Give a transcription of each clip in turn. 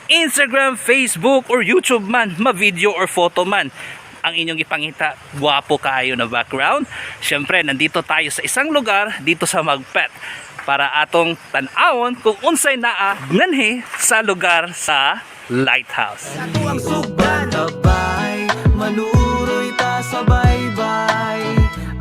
Instagram, Facebook, or YouTube man, ma-video or photo man ang inyong ipangita, guwapo kaayo na background. Siyempre, nandito tayo sa isang lugar dito sa Magpet para atong tan-awon kung unsay naa nganhi sa lugar sa lighthouse. Ato ang sugdan. Tabay, manuroy ta sa baybay.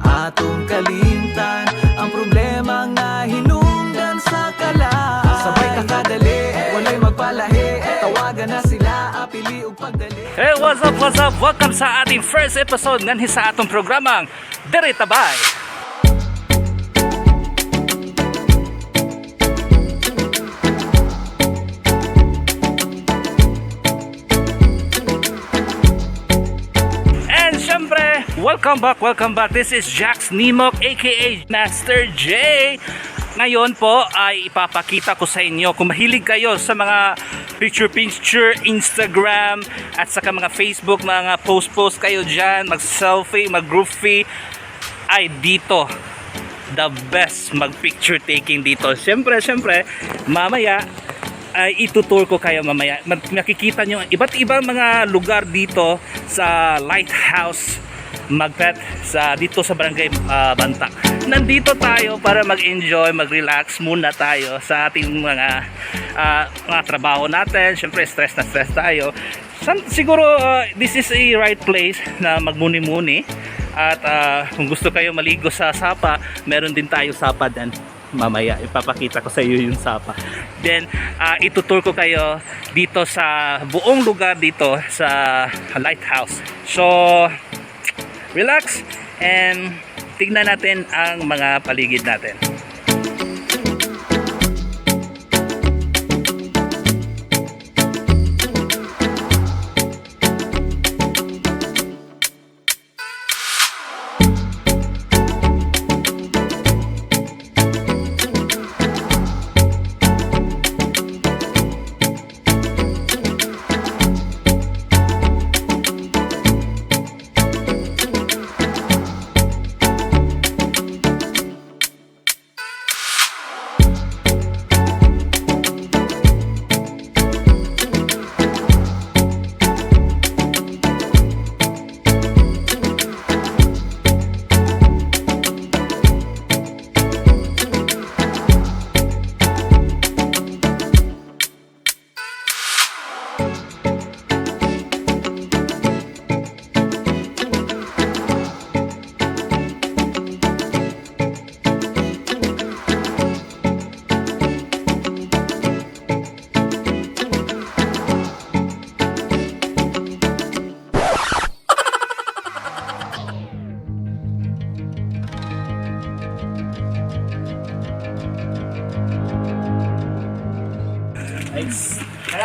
Atong kalimtan ang problema nga hinungdan sa kalaan. Sabay ta kadali, walay magpalahi. Tawagan na sila, apili og pagdali. Hey, what's up, what's up? Welcome sa ating first episode nganhi sa atong programang Diri Tabay. And syempre, welcome back, welcome back. This is Jax Nimok aka Master J. Ngayon po ay ipapakita ko sa inyo kung mahilig kayo sa mga picture-picture, Instagram, at saka mga Facebook, mga post-post kayo dyan, mag-selfie, mag-groupie, ay dito the best mag-picture taking dito. Siyempre, siyempre, mamaya ay itutour ko kayo mamaya. Makikita nyo ang iba't ibang mga lugar dito sa Lighthouse Magpet sa dito sa Barangay Bantak. Nandito tayo para mag-enjoy, mag-relax muna tayo sa ating mga trabaho natin. Siyempre, stress na stress tayo. Siguro this is a right place na magmuni-muni. At kung gusto kayo maligo sa sapa, meron din tayo sapa din. Mamaya ipapakita ko sa iyo yung sapa. Then itutour ko kayo dito sa buong lugar dito sa lighthouse. So relax and tignan natin ang mga paligid natin.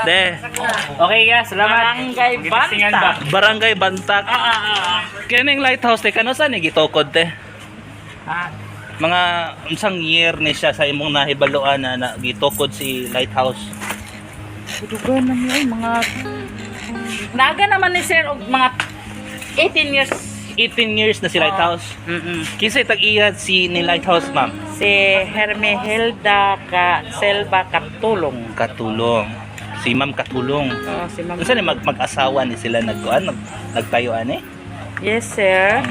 De, Okay ka, salamat. Barangay Banta. Barangay Bantak. Kining lighthouse te kano sa ni gitukod te? Ah, Mga unsang year ni siya sa imong nahibaluan na gitukod si lighthouse? Dugan na niya, mga. Naga naman ni sir og mga 18 years. 18 years na si lighthouse. Kinsay tag-iya si ni lighthouse, ma'am? Si Hermehilda Ka Selva Katulong. Katulong. Si Ma'am Katulong. Oh, si Ma'am. Unsa ni mag-asawa ni sila nagkuan nagtayuan eh? Yes, sir.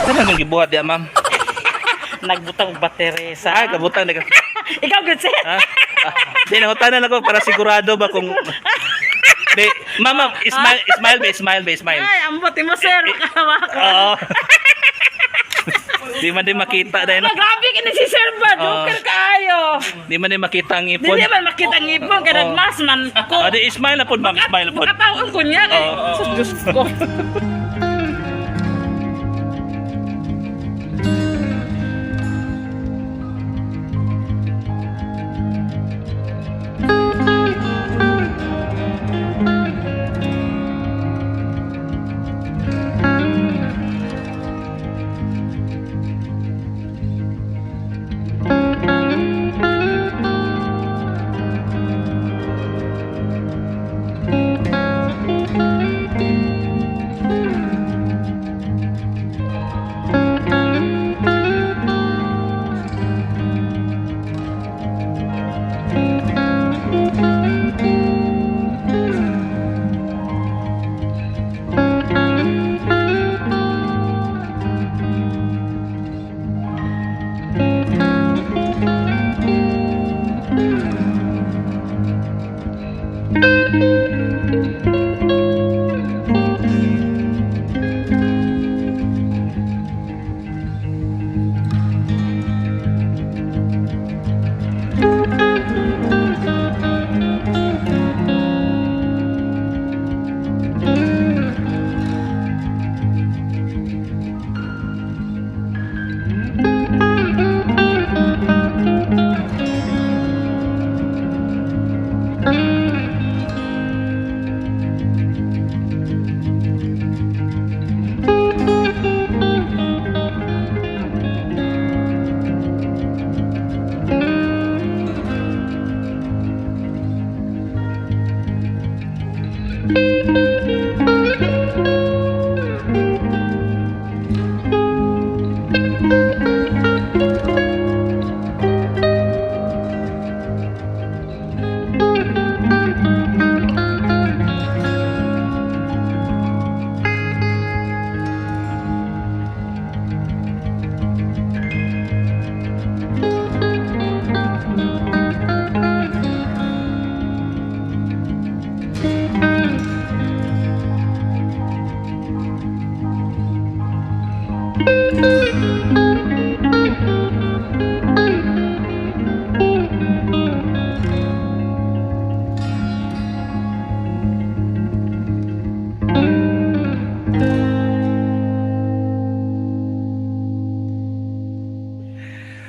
Saan nang gibuhat diya, ma'am? Nagbutang og baterya sa. Ah, gabutan na ka. Ikaw gud, sir. Ah, ah, di, nangutana lang ko para sigurado ba kung. Di, ma'am, ma'am, smile, smile ba, smile ba, smile. Ay, ambot mo, sir. Makawa ka. Oo. Di man din makita dahil. Ah, grabe kini si sir ba? Oo. Joker kaayo. Di man din makita ang ipon. Dili man makita ang ipon kay Oo. nagmas man ko. Ah, di, smile na po, ma'am, smile na po. Makataon ko niya kay. Oo. Sus, Diyos ko.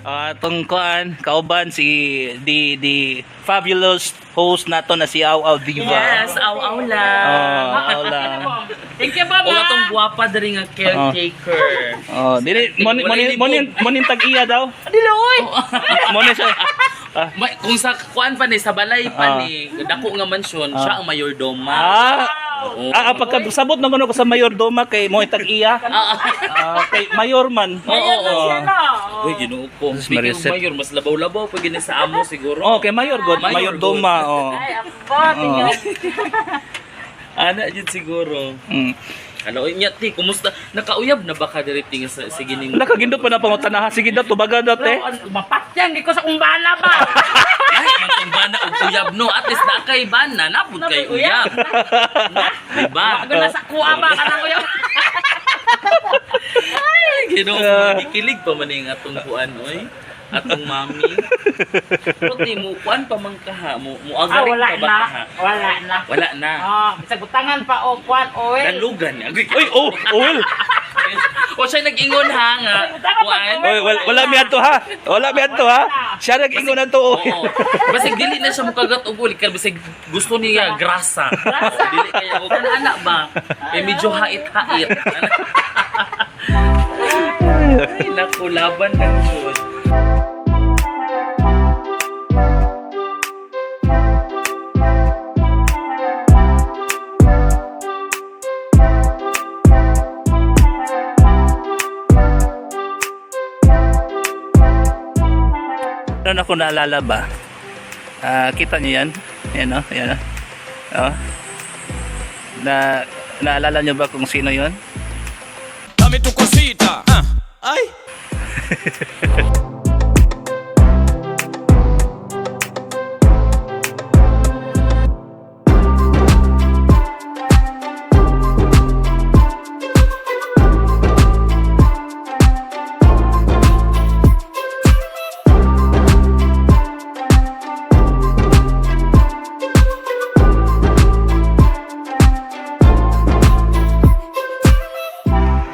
Atong kuan, kauban si the fabulous host nato na si Aw Aw Diva. Yes, aw-aw lang. Oh, aw lang. Thank you, Baba. O atong guwapa diri nga caretaker. Oh, dili mo mo mo mo tag-iya daw. Diloy. Mo ni siya. Ah. May, kung sa kuan pa ni sa balay pa ni dako nga mansyon, siya ang mayordoma. Oo. Pagka sabot na ko sa mayordoma kay mo tag-iya. Ah, kay mayor man. Oo, oo. Siya na. Uy, Ginoo ko. Sus, Speaking of Maricel. mayor, mas labaw-labaw pa gini sa amo siguro. Oh, kay mayor god, Mayor mayordoma, oh. Ay, ako. Thank you. Ana jud siguro. Ano, uy, nya ti, kumusta? Nakauyab na ba ka diri ti nga sa sige ning Wala ka gindo pa na pangutanaha sige daw tubaga daw te. Mapatyan, di ko sa kumbana ba? Ay, man kung bana og uyab no. At least na kay bana, napud kay Napud uyab. uyab. Diba? Bago na sa kuha ba ka ng uyab? Ay, Ginoo ko, gikilig pa man yung atong kuan oy. Atong mami. Pero ti mo kuan pa man kaha, mo mo Ah, agaring wala pa ba na. kaha? Wala na. Wala na. Ah, bisag butangan pa o kwan oy. Dalugan. Agoy. Uy, oh, oil. O siya nag-ingon ha nga. Kuan. Oy, wala, wala mi adto ha. Wala mi adto ha. Siya nag-ingon adto. Oil. Oo. Basig dili na siya mukagat og ulit kay basig gusto niya grasa. Oo, dili kaya og kana anak ba? Eh medyo hait-hait. Ay, naku, laban ng jud. Meron ako naalala ba? Ah, kita niyo yan? Yan oh, yan oh. Oh. Na naalala niyo ba kung sino 'yon? Dame tu cosita. Ah. Ay.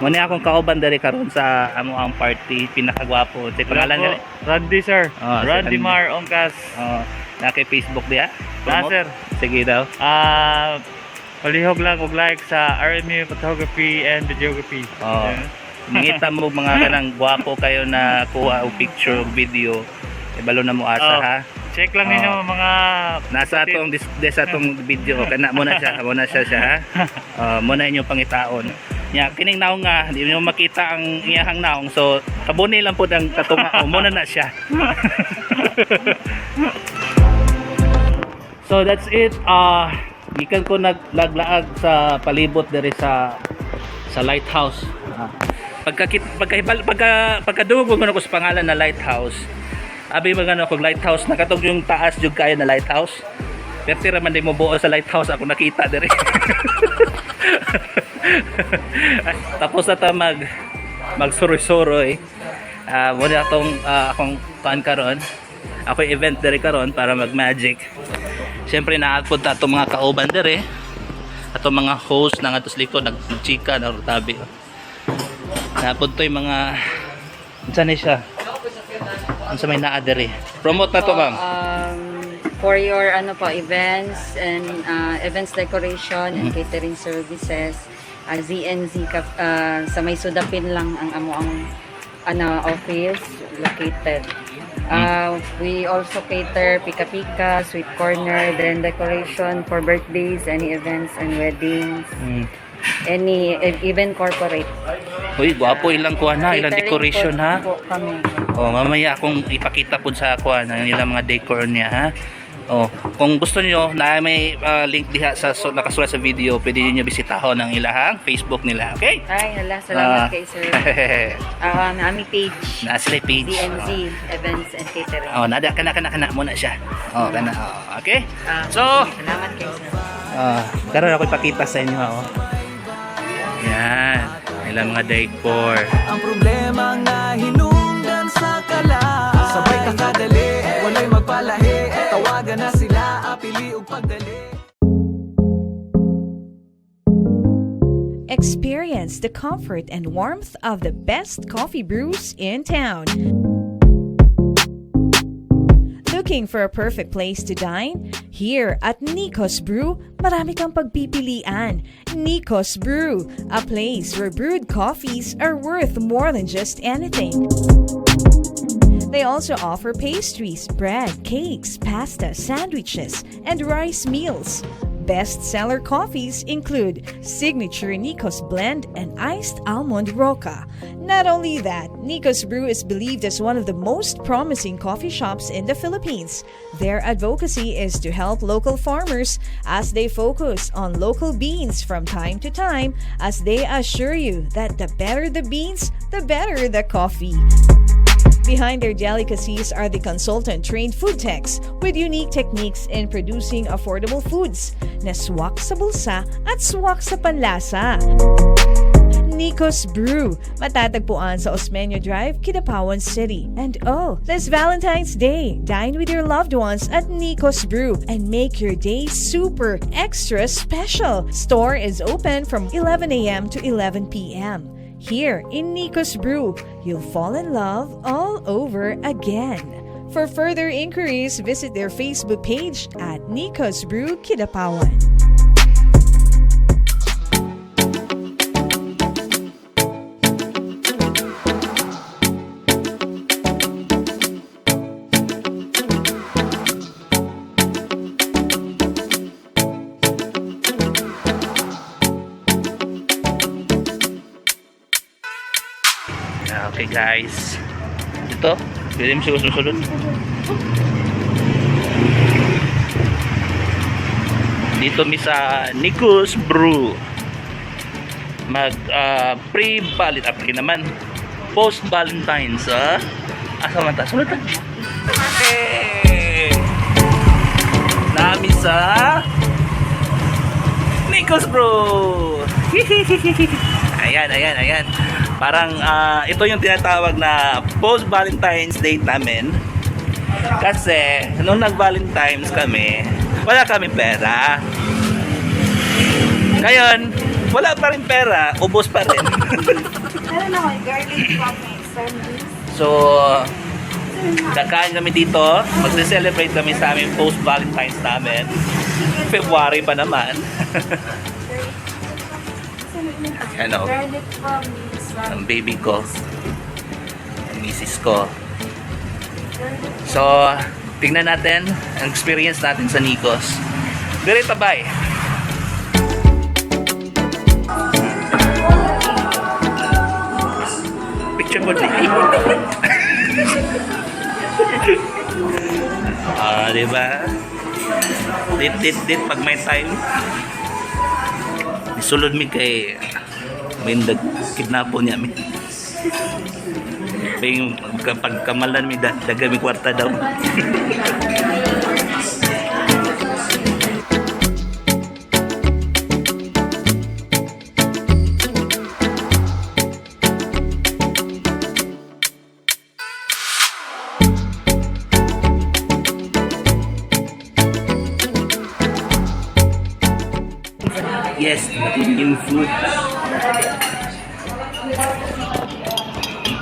Muna akong kauban diri karon sa amo ang party, pinakagwapo. Sa pangalan niya. Randy, sir. Oh, si Randy Randy. Mar Ongkas. Oh, na kay Facebook diya. Na, Promote? sir. Sige daw. Ah, palihog lang og like sa RMU Photography and Videography. Oh. Yeah. Mangita mo mga kanang gwapo kayo na kuha og picture og video. Ibalo na mo asa Oh. ha. Check lang ninyo Oh. mga Nasa atong dis atong video kana mo na siya, mo na siya siya ha. Mo na inyong pangitaon. Nya kining naong nga di niyo makita ang iyahang naong so kabuni lang pud ang katunga mo na na siya. So that's it. Gikan ko naglaglaag sa palibot diri sa lighthouse. Pagka pagkahibal pagka pagkadungog mo ko sa pangalan na lighthouse. Abi mga ano kog lighthouse nakatog yung taas jud kayo na lighthouse. Perti ra man di mo buo sa lighthouse ako nakita diri. Tapos na ta magsuroy-suroy. Wala atong akong kuan karon. Ako event diri karon para mag-magic. Siyempre naapod ta atong mga kauban diri. Atong mga host na nga likod nagchika na tabi. Naapod to yung mga unsa ni siya? Unsa may naa diri? Promote na to, ma'am. For your ano po events and events decoration and catering services, ZNZ sa may Sudapin lang ang amo ang ano office located. We also cater pika-pika, sweet corner, then decoration for birthdays, any events and weddings, any even corporate. Uy, gwapo ilang kuha na, ilang Catering decoration po, ha. Po kami. Oh, mamaya akong ipakita po sa kuha na ilang mga decor niya ha. Oh, kung gusto niyo na may link diha sa so, nakasulat sa video, pwede niyo bisitahon ang ilahang Facebook nila, okay? Ay, hala, salamat kay sir. Ami page. Na sila page. DMZ Events and Catering. Oh, nada kana kana kana muna siya. Oh, kana. Oh, okay? Ah, So, salamat kay sir. Karon ako ipakita sa inyo oh. Yan, ilang mga decor. Ang problema nga hinungdan sa kalaan. Sabay kakadali, walay magpalahi. Tawagan na sila, apili og pagdali. Experience the comfort and warmth of the best coffee brews in town. Looking for a perfect place to dine? Here at Nikos Brew, marami kang pagpipilian. Nikos Brew, a place where brewed coffees are worth more than just anything. They also offer pastries, bread, cakes, pasta, sandwiches, and rice meals. Bestseller coffees include Signature Nikos Blend and Iced Almond Roca. Not only that, Nikos Brew is believed as one of the most promising coffee shops in the Philippines. Their advocacy is to help local farmers as they focus on local beans from time to time, as they assure you that the better the beans, the better the coffee. Behind their delicacies are the consultant trained food techs with unique techniques in producing affordable foods na swak sa bulsa at swak sa panlasa. Nikos Brew, matatagpuan sa Osmeña Drive, Kidapawan City. And oh, this Valentine's Day, dine with your loved ones at Nikos Brew and make your day super extra special. Store is open from 11 a.m. to 11 p.m. Here in Nikos Brew, you'll fall in love all over again. For further inquiries, visit their Facebook page at Nikos Brew Kidapawan. Okay guys. Ito, pwede mo siguro susunod. Dito mi sa Nikos Brew. Mag pre-valent pre naman. Post Valentine's, ah. Asa man ta? Sulod ta. Hey! Nami sa Nikos Brew. Ayan, ayan, ayan. Parang ito yung tinatawag na post-Valentine's Day namin. Kasi nung nag-Valentine's kami, wala kami pera. Ngayon, wala pa rin pera, ubos pa rin. Meron ako, garlic coffee sandwich. So, kakain kami dito. Magse-celebrate kami sa aming post-Valentine's namin. February pa naman. Ano? Garlic coffee Ang baby ko. Ang misis ko. So, tingnan natin ang experience natin sa Nikos. Dire tabay. Picture mo din. Di ba? Dit, dit, dit, pag may time. Isulod mi kay may kidnapo niya mi. Ping kapag kamalan mi daga mi kwarta daw. Yes, yung food.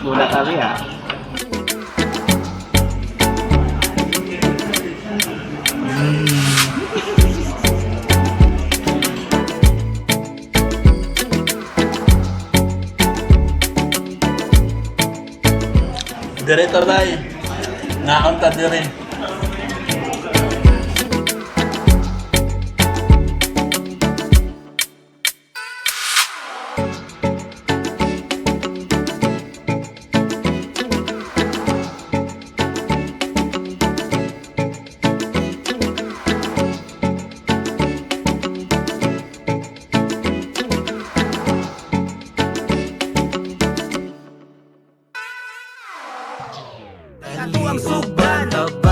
Muna kami ha. Dire taray. Naon ta dire. Ato ang sugban.